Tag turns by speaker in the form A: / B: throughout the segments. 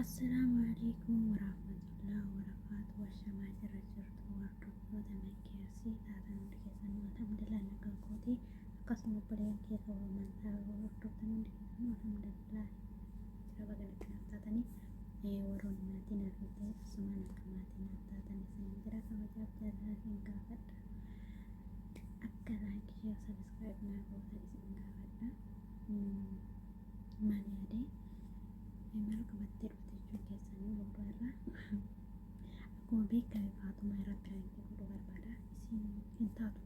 A: Assalaamu alaikum warahmatullahi wabarakatuh. Washamaa jirra jirtu hordoftoota makkeessii taatan hundi keessanuu alhamdulillah nagaa kooti. Akkasuma obboleeyyan kee kan amantaa hordoftan hundi keessanuu alhamdulillah jira baga nagaa taatanii warroonni maatii naaf hin ta'in asumaan akka maatii naaf taatan isin jira kabajaaf jaalala isin gaafadha. Akka like share subscribe naa gootan isin gaafadha. Maal yaadee maal qabattee dhufte jechuun keessanii oduu irraa akkuma beekame Faaxumaa irra piraankii godhuu barbaada. Isiin hin taatu.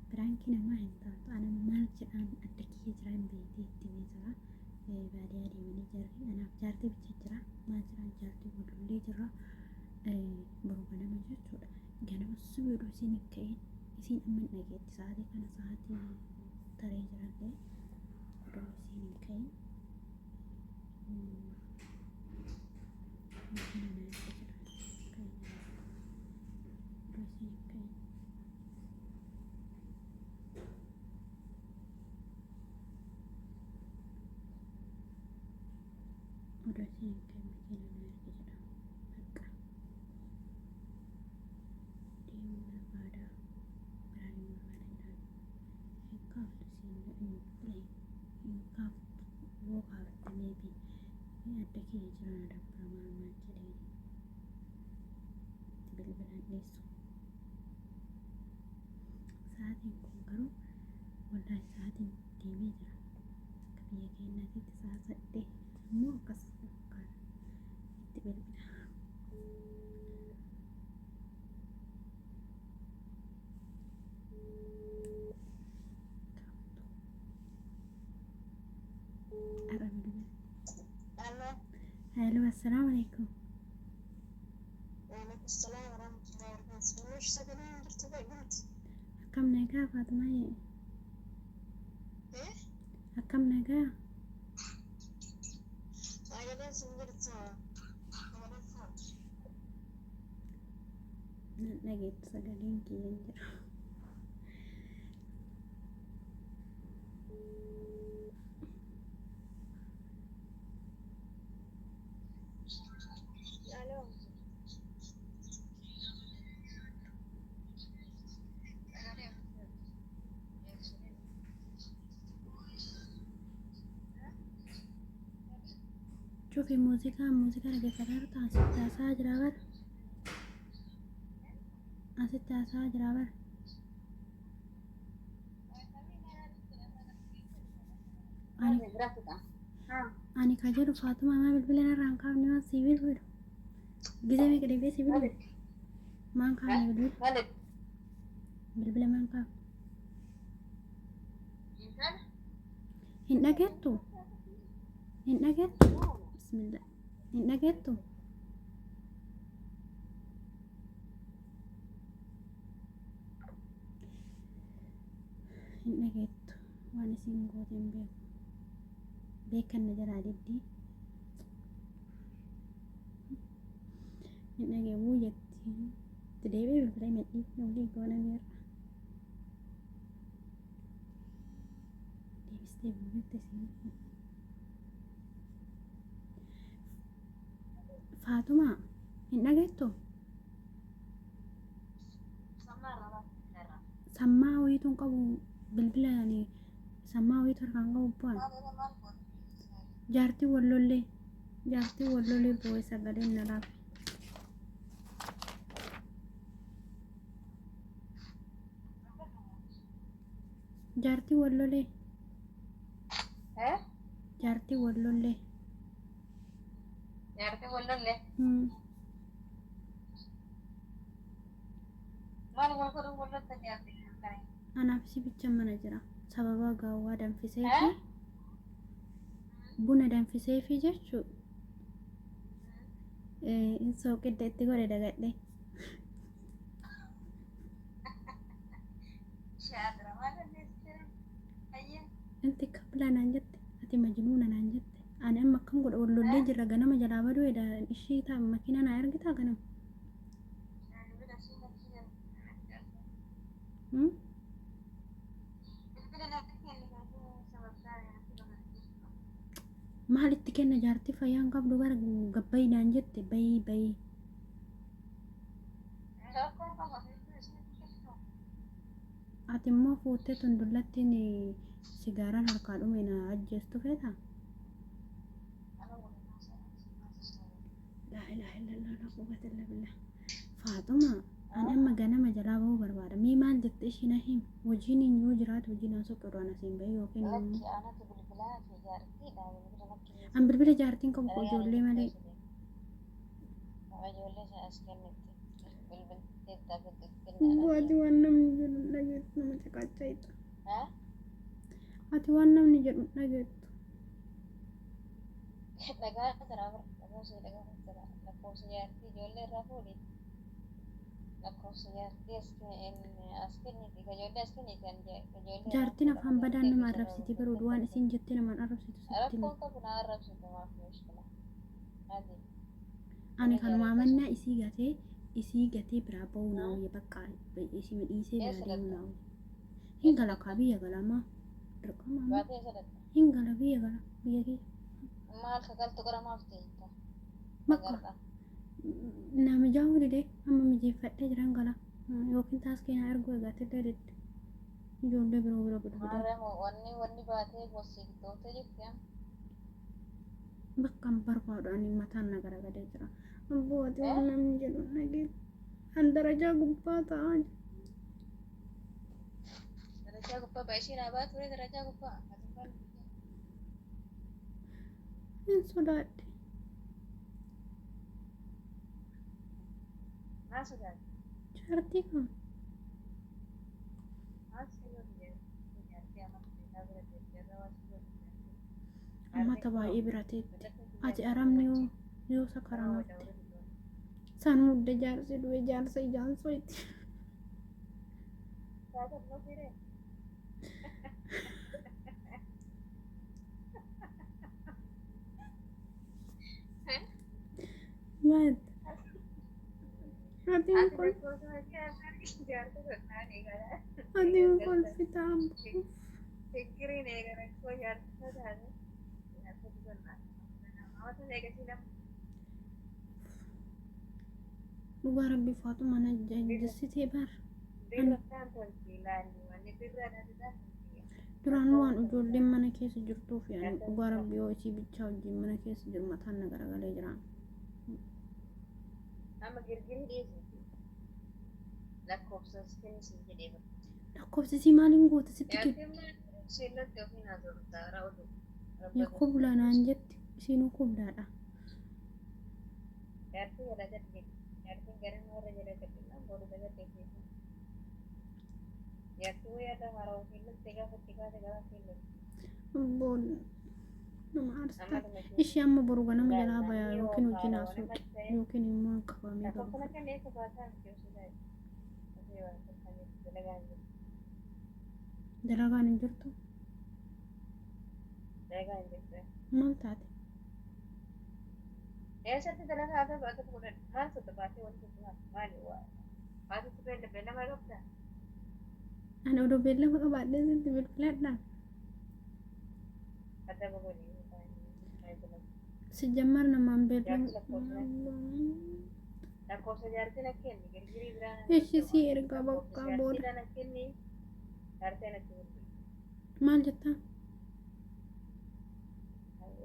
A: Piraankii namaa hin taatu. Ana maal jedhaan adda kiyya jira hin beektee itti himee jira. Baadiyaa deemanii jarri anaaf jaartii bicha jira. Maal jiraan jaartii walollee jira. Boru ganama jechuudha. Ganama subii oduu isiin hin ka'in isiin amma hin dhageetti sa'aatii kana sa'aatii taree jirallee oduu isiin hin ka'in. Makiina na erga jira. Oduu isiin hin ka'in. Oduu isiin hin ka'in makiina na erga jira. Bakka deemuu barbaada. Biraa deemuu barbaada jedhaan. Hin kaaftu isiin hin hin kaaftu yoo kaafte maybe adda kiyya jira na dabbara maal maal jedheen itti bilbilan dhiisu. Sa'aatiin kun garuu wallaahi sa'aatiin deemee jira. Akka biyya keenyaatitti sa'a 8 immoo akkas fakkaata. Itti bilbila. Har'a bilbila.
B: Allo.
A: Hello, assalaamu alaikum.
B: Waalaikum salaam warahmatullahi wabarakatuh. Meesh sagalee hin jirtu beekumti.
A: Akkam nagaa Faaxumaa?
B: Eh?
A: Akkam nagaa?
B: Sagaleen sin jirtu. Sagaleen sin.
A: Nan dhageettu sagaleen kiyya hin jiru.
B: Allo. Sagalee.
A: Cufi muuziqaa muuziqaa dhaggeeffataa jirta asitti haasa'aa jira bar. Asitti haasa'aa jira bar. Ani ani ka jedhu Faatumaa maa bilbila narraa hin kaafne waan sii bilbilu. Gizee meeqa deebi'ee sii bilbilu? Maan kaafne bilbila? Bilbila maan kaafne? Hin dhageettu? Hin dhageettu? Bismillah. Hin dhageettu? Hin dhageettu. Waan isin goote hin beeku. Beekan na jalaa diddi. Hin dhageewuu jetti. Itti deebi'ee bilbila hin dhiifne olii goona miirra. Deebistee bilbilte siin. Faatumaa hin dhageettu? Sammaa wayiitu hin qabu bilbila ani sammaa wayiitu harkaan qabu bu'an. Jaartii wallollee jaartii wallollee boo'e sagaleen na laafe. Jaartii wallolee.
B: Eh?
A: Jaartii wallollee.
B: Jaartii wallollee. Maal wal godhu wallolta jaartii kana?
A: Anaaf si bicha mana jira. Sababa gaawwaa danfisee fi buna danfisee fi jechuu sooqidda itti godhe dagadhe. Inti kablaa naan jette ati majnuuna naan jette ani amma akkam godha wal lollee jirra ganama jalaa baduu eda ishii taa makiinaa naa ergitaa ganama. Hmm? Maalitti kenna jaartii fayyaan qabdu gara gabbayi naan jette bayii bayii.
B: Rakkoo qaba hedduu isinitti kennu.
A: Ati immoo fuuttee tun dullattiin sigaaraan harkaa dhume na ajjeestu feetaa?
B: Ana waliin haasa'aa.
A: Laa ilaaha illallah laa quwwata illa billah. Faaxuma an amma ganama jalaa bahuu barbaada. Mee maal jette ishii na himi. Hojiin hin yoo jiraate hojii naa soqi odoo an asiin bahee yookiin immoo
B: Lakki anatu bilbilaa fi jaartiidha bilbila lakki
A: an bilbila jaartiin qabu koo
B: xalayaan
A: ijoollee malee.
B: itti Ijoollee sana as kennitti bilbiltee taphatti kennaadha
A: Ati
B: deema.
A: waan namni jedhu hin dhageettu nama caqaachaa.
B: Haa?
A: Ati waan namni jedhu hin dhageettu.
B: Dhagaa jira bara dhagaa ishee dhagaa jira lakkoofsa jaartii ijoollee irraa fuudhi lakkoofsa jaartii as kenniti ijoollee as kenniti an ijoollee irraa
A: Jaartiin
B: fuudha
A: afaan badaan
B: jaartii
A: nama
B: ofii
A: arrabsiti baruu waan isiin jettee namaan arrabsitu sitti himi.
B: Rakkoon qabu na arrabsitu maaf mushkila adi.
A: Ani
B: Inni
A: kanumaa
B: jaalata
A: mannaa isii gatee biraa ba'uu naa wayya, bakka isii dhiisee biraa
B: Eessa
A: deemuu
B: dhaqxa?
A: naa wayya. Hin
B: Eessa
A: gala
B: dhaqxa?
A: kaa biyya galamaa dirqama amma.
B: Baatee eessa dhaqxa?
A: Hin gala, biyya gala, biyya kiyya.
B: Maal kagaltu gara maaf ta'etta?
A: Bakka
B: Agarra.
A: Na mijaa'uu didee amma mijeeffadhee jiran gala yookiin taaskee naa erguu eegaatillee didde ijoollee biroo bira bilbilee.
B: Maarree wanni baatee gossiiftooftee jirti amma.
A: Bakka hin barbaadu, ani mataan na garagalee jira. Abboo ati
B: Eh?
A: waan namni jedhu hin dhageettu. An darajaa gubbaa ta'aa jira.
B: Darajaa gubbaa ba'e isheen haa baatu darajaa gubbaa. Ati maal?
A: Hin sodaadhe.
B: Maal sodaate?
A: Jaartii kan.
B: Maal si godhu jaartii amma beekaa bira deemtee irra waa si godhu jaartii.
A: Ammata baay'ee bira teetti. Ati aramni yoo sakaramafte. San mudda jaarsi du'e jaarsa ijaan soyti.
B: Saata no firee.
A: Maal? Ati hin
B: Ati
A: kol
B: lakkoofsa jaartii sodaan eegala.
A: Ati hin kolfitaa abboo.
B: Fikiriin eegala rakkoo jaartii sodaate. Jaartii sodaan. Amata eegasii lama.
A: Dhugaa rabbi Faaxuma na jajjessitee bar.
B: Birra isaan tolti ilaalli wanni birra dhaan tolti.
A: Duraan waan ijoolleen mana keessa jirtuuf yaani dhugaa rabbi yoo isii bichaa wajjin mana keessa jiru mataan na garagalee jira.
B: Amma girgirii dhiyeessiti. Lakkoofsa kennisiin jedhee bara.
A: Lakkoofsisii maaliin goota sitti kennu?
B: Jaartiin maal seellatti ofiin haa tolta ra'utu.
A: Yaa kublaa naan jetti, isiinuu kublaadha.
B: Jaartii jala gadde. Jaartiin gara warra jala gadde boru gadde. Jaartii wayyaa haaraa ofiin lolte gaafa itti kaase gaafa ofiin lolte.
A: Abboon nama aarsitaa. Ishee amma boru ganama jalaa bayaa yookiin hojii naa suuqi yookiin immoo qabamee galu.
B: Lakkoofsa kan eessa baasaa miti osoo ta'e. Osoo waan tokko dalagaa hin jiru.
A: Dalagaan hin jirtu.
B: Dalagaa hin jirtu.
A: Maal taate?
B: Eessatti dalagaa haa ta'u ati fudhadhu. Maal sotta baatee wanti maal maali waa. Baatitti beellama qabdaa?
A: Ani odoo beellama qabaadhee sitti bilbiladhaa.
B: Adda godhi.
A: Sijjammar namaan beellama.
B: Lakkoofsa jaartii na kenni girgirii biraa.
A: Ishi si erga bakka booda.
B: Jaartii na kenni. Jaartii natti bilbili.
A: Maal jettaa?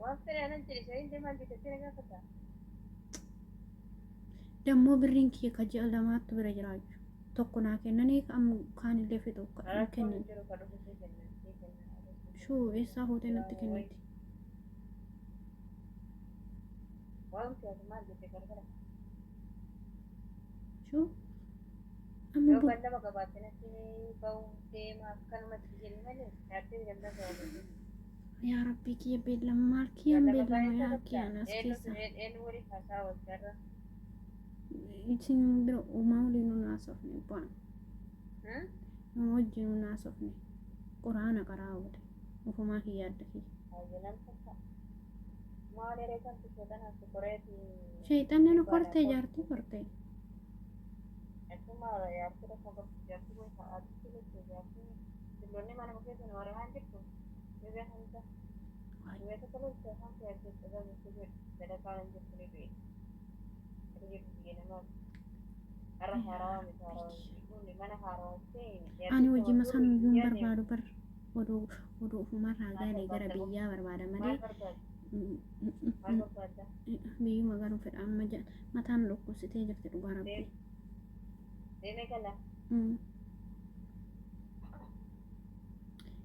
B: Waan fedhe anan jedhe isheen deemaa jettee na gaafata.
A: Dammoo birriin kiyya ka ji'a lamaattu bira jiraachuu. Tokko naa kennanii amma kaanillee fixu
B: Rakkoon
A: kennan.
B: jiru ka dhufu si kennan si kennan.
A: Shuu eessaa fuutee natti kenniti?
B: Waan fe'atu maal jette gargara.
A: Shuu amma
B: Yoo
A: bu
B: beellama qabaatte natti ba'uu deema akkanumatti jedhi malee jaartii ganda ta'u.
A: Yaa rabbii kiyya, beellama maal kiyyaan beellama yaa kiyyaan as keessa.
B: Eenyu waliin haasaa wajjarra?
A: Isin bira uumaa waliin nu naasofne bu'aan. Nama wajjin nu naasofne. Quraana qaraa oole. Ufumaa kiyya adda kiyya.
B: Ayyanan takka. Maal eree kamtu sheexanaatti koreeti.
A: Sheexanni nu kortee jaartii kortee.
B: Akkuma jaartii rakkoo qabdu jaartii kun sa'aatitti jechuudha jaartii tulloonni mana keessa nu waraabaa jirtu. Biyya hunda.
A: Waay.
B: Guyyaa tokko loltee afaan kee argachuu dhabuutti jedhu dalagaan hin jirtu ni du'e. Ati jirtu biyya namaati. Har'a haarawaa miti haarawaa miti. Mana haarawattee
A: Ani
B: jaartii
A: hojii
B: sama
A: masaan
B: duru
A: iyyuu hin
B: guyyaa deemu.
A: barbaadu bar oduu oduu ofumarraa
B: Maal
A: galee gara
B: barbaadda moo?
A: biyyaa barbaada
B: Maal
A: malee
B: barbaadda? Maal barbaadda?
A: biyyuma garuu fedha amma mataan dhukkubsitee jirti dhugaa rabbi.
B: Deem deemee gala.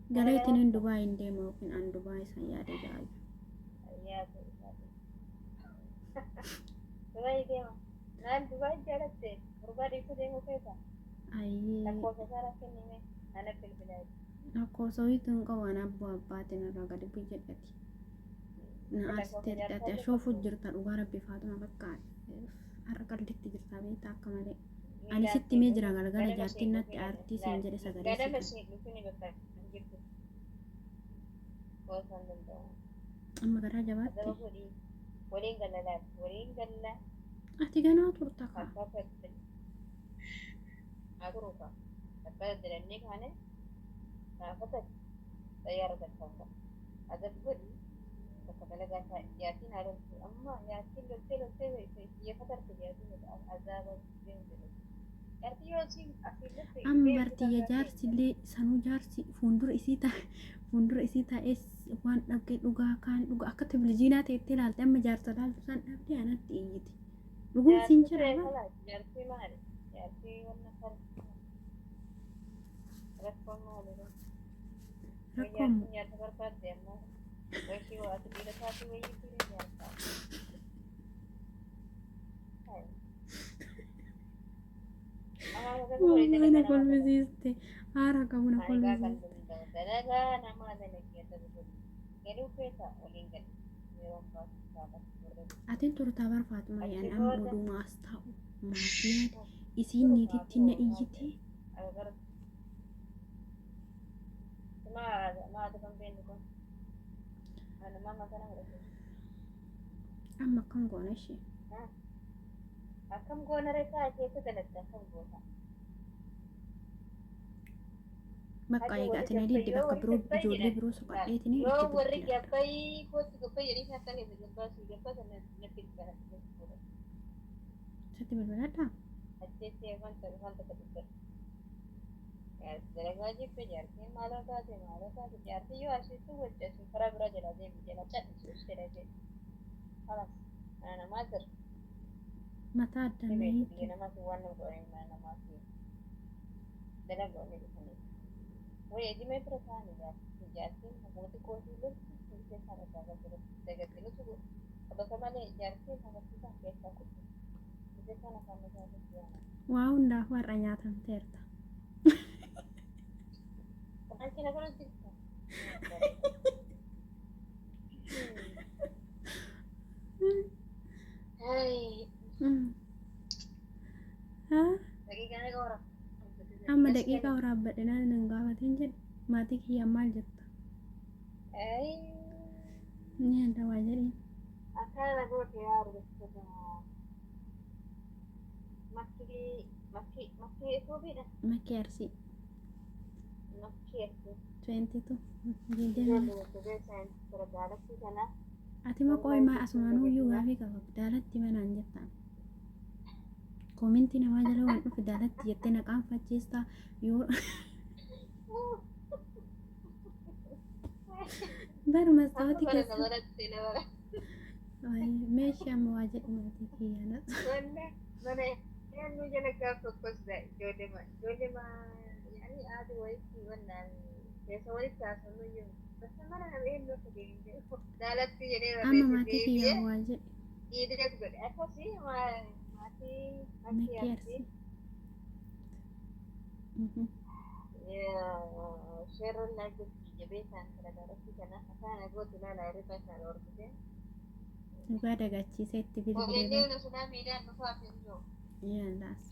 B: Mana
A: Galeetiin hin
B: galaasta?
A: Dubaay hin deemu yookiin an Dubaay san yaade jaayu.
B: Yaadu yaadu. Dubaay deema. Maal Dubaay jaalatte? Gurbaa dhiisuu deemuu feeta?
A: Ayyee
B: Lakkoofsa isaa naaf kennime. Ana bilbilaa.
A: Lakkoofsa wayiitu hin qabu an abboo abbaatiin irraa gadi bu'i jedhati. Na
B: Lakkoofsa
A: aarsiteerti ati
B: jaarsaa
A: ashoofu
B: qabdu.
A: jirta dhugaa rabbi Faatuma bakka har'a qalditti jirta beektaa akka malee. Ani
B: Miilaan
A: sitti
B: siin
A: himee jira
B: dhufin
A: galgala
B: ganama
A: jaartiin
B: siin
A: natti
B: dhufin
A: aartii siin jedhe sagalee sii
B: ganama
A: kan.
B: siin dhufin bakka jirtu qoosaan danda'u.
A: Amma garaa jabaatte.
B: Adaba godhii waliin galla laata waliin galla
A: Ati ganaa turta kaa.
B: takka haa turu kaa takka dalannee kaane gaafa takka xayyaara takkaan ba'a. Adab godhii bakka dalagaa isaa jaartiin haa loltu amma jaartiin loltee loltee xiyyeeffata jaartiin azaaba deemu jedhu. Jaartiin yoo siin asiin lolte
A: Amma
B: deemtu
A: bartiyya
B: takkaa
A: jaarsi
B: deemta.
A: illee sanuu jaarsi fuuldura isii taa'e fuuldura isii taa'ee waan dhabdee dhugaa kaan dhugaa akka televizyiinaa ta'etti ilaalte amma jaarsa laaltu san dhabdee anatti iyyiti. Dhuguma siin
B: Jaartii
A: jedha
B: ta'e
A: bara.
B: kalaas jaartii maali? Jaartii wanna kan rakkoon maali? Way
A: Rakkoon
B: jaartiin jaarsa barbaadde ammoo way ishii waa ati dhiira taate wayyii firii jaarsaa. Amma
A: Wallahi
B: dalagaa
A: na
B: namaa dalaga.
A: kolfisiiste. Haara qabu na
B: Ani gaa kan
A: kolfisiiste.
B: danda'u dalagaa namaa dalagee adda godhu. Galuu feeta waliin gali. Yeroon baasu gaafas warra
A: Atiin turtaa bar Faatuma
B: achi
A: ani amma
B: booda
A: oduuma as taa'u maatii yaade isiin
B: turu haa
A: niititti na
B: turu maal
A: iyyitee
B: ta'e. Gara maa maa kan beeknu kun ani mama kana godhate.
A: Amma akkam goona ishee.
B: Akkam goona reekaa keessa dalagda akkam goota.
A: Bakka
B: Hajji
A: egaa
B: warri
A: ati na
B: gabbai
A: didde
B: yoo
A: bakka
B: warri
A: biroo
B: gabbai
A: ijoollee
B: jedhan
A: biroo soqadheetini
B: yoo
A: itti
B: warri
A: bilbiladha.
B: gabbai kootti gabbai jedhanii akka keessa gabbaa si gabbaa sana natti bilbiladha.
A: Sitti bilbiladhaa?
B: Acheetti afaan takka dubbadha. Dalagaa jibbe jaartiin maaloo taate maaloo taate jaartii yoo asitti wajjatu karaa biraa jalaa deemi jala callisu jala deemi. Halas ana namaa jira.
A: Mataa addaan na
B: Ni beektu biyya
A: hiikte.
B: namaati waan nama godhanii mana namaati dalagaa onni dhufanii. Way ejimee bira taa'anii jaartii jaartiin haguma xiqqoo ishii lolti hiikte isaan irraa galchite dagatte nutu qabata malee jaartiin hagarsiisaan keessaa kutte. Hiikte isaan afaan isaanii yaana.
A: Waa hundaafuu har'a nyaatamteerta.
B: Anchi na kana jirta.
A: Haa?
B: Daqiiqaa meeqa waraabde?
A: Amma
B: Daqiiqaa
A: daqiiqaa
B: sagalii.
A: waraabbadhe naan nan gaafatin jedhe maatii kiyyaan maal jetta? Ni yaadda waa jedhiin.
B: Akkana goote yaa argattoota. Makkii makkii makkii Itoophiidha.
A: Makkii Arsii
B: Makkii Arsii.
A: 22 digdamii
B: Ijoollee jajjabee saayinsii gaalatti kana.
A: Ati ma qoy maa asumaanuu iyyuu gaafii qaba daalatti manaan jettaan. Koomentii namaa jala waan dhufe daalatti jettee na qaanfachiista yoo bar
B: Amma
A: mastaawati
B: bara na
A: keessa
B: baratte na bara.
A: Meeshaa amma waa jedhu maatii kiyyaana.
B: Wanna mana eenyu jala gaaf tokkos ijoollee ma ijoollee ma yaani haati wayitti wannaan keessa walitti haasofnu iyyuu basta mana nama eenyu akka deemu jedhu daalatti jedhee
A: Amma
B: barreesse
A: maatii
B: deebi'ee
A: kiyyaan waa jedhe.
B: dhiideet godhe akkasii maatii makkii
A: Makkii
B: Arsii
A: Arsii.
B: Sheerroon laajjatti jabeessaan kana daalatti kana afaan agootti ilaalaa hirriba isaan hordofee.
A: Dhugaa dagachiisee itti bilbilee
B: Ogeellee
A: bara.
B: osoo miidhaan dhufaaf hin jiru.
A: Yaallaas.